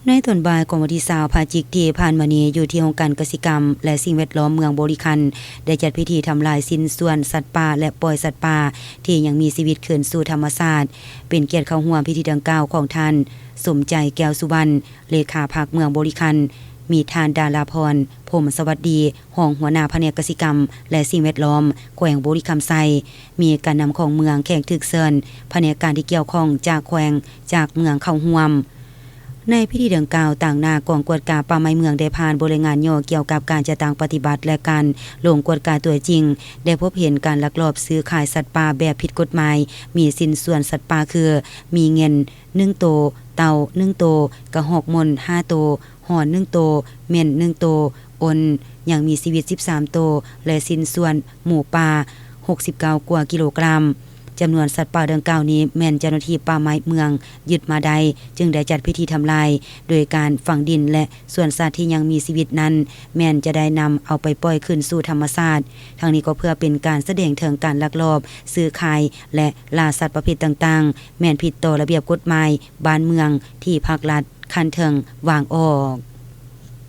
ໃນຕອນບ່າຍຂອງວັນທີຊາວພະຈິກທີ່ຜ່ານມານີ້ ຢູ່ທີ່ຫ້ອງການກະສິກຳ ແລະ ສິ່ງແວດລ້ອມເມືອງບໍລິຄັນ ໄດ້ຈັດພິທີທຳລາຍຊິ້ນສ່ວນສັດປ່າ ແລະ ປ່ອຍສັດປ່າທີ່ຍັງມີຊີວິດຄືນສູ່ທຳມະຊາດ. ເປັນກຽດເຂົ້າຮ່ວມພິທີດັ່ງກ່າວຂອງທ່ານ ສົມໃຈ ແກ້ວສຸວັນ ເລຂາພັກເມືອງບໍລິຄັນ, ມີທ່ານ ດາລາພອນ ພົມສະຫວັດດີ ຮອງຫົວໜ້າພະແນກກະສິກຳ ແລະ ສິ່ງແວດລ້ອມ ແຂວງບໍລິຄຳໄຊ, ມີການນຳຂອງເມືອງ, ແຂກຖືກເຊີນ, ພະແນກການທີ່ກ່ຽວຂ້ອງຈາກແຂວງ, ຈາກເມືອງເຂົ້າຮ່ວມ. ໃນພິທີດັ່ງກ່າວ, ຕາງໜ້າກອງກວດກາປ່າໄມ້ເມືອງໄດ້ຜ່ານບົດລາຍງານຫຍໍ້ກ່ຽວກັບການຈັດຕັ້ງປະຕິບັດ ແລະ ການລົງກວດກາຕົວຈິງ, ໄດ້ພົບເຫັນການລັກລອບຊື້ຂາຍສັດປ່າແບບຜິດກົດໝາຍ, ມີຊິ້ນສ່ວນສັດປ່າຄື ໝີ່ເຫງັນ ໜຶ່ງໂຕ, ເຕົ່າ ໜຶ່ງໂຕ, ກະຮອກມົນ ຫ້າໂຕ, ຮ່ອນ ໜຶ່ງໂຕ, ເໝັ້ນ ໜຶ່ງໂຕ, ອົນຍັງມີຊີວິດ ສິບສາມໂຕ ແລະ ຊິ້ນສ່ວນໝູປ່າ ຫົກສິບເກົ້າກວ່າກິໂລກຣາມ. ຈຳນວນສັດປ່າດັ່ງກ່າວນີ້ແມ່ນເຈົ້າໜ້າທີ່ປ່າໄມ້ເມືອງຍຶດມາໄດ້, ຈຶ່ງໄດ້ຈັດພິທີທຳລາຍ, ໂດຍການຝັງດິນ ແລະ ສ່ວນສັດທີ່ຍັງມີຊີວິດນັ້ນ ແມ່ນຈະໄດ້ນຳເອົາໄປປ່ອຍຄືນສູ່ທຳມະຊາດ. ທັງນີ້ກໍເພື່ອເປັນການສະແດງເຖິງການລັກລອບຊື້ຂາຍ ແລະ ລ່າສັດປະເພດຕ່າງໆ, ແມ່ນຜິດຕໍ່ລະບຽບກົດໝາຍບ້ານເມືອງທີ່ພັກລັດຂັ້ນເທິງວາງອອກ.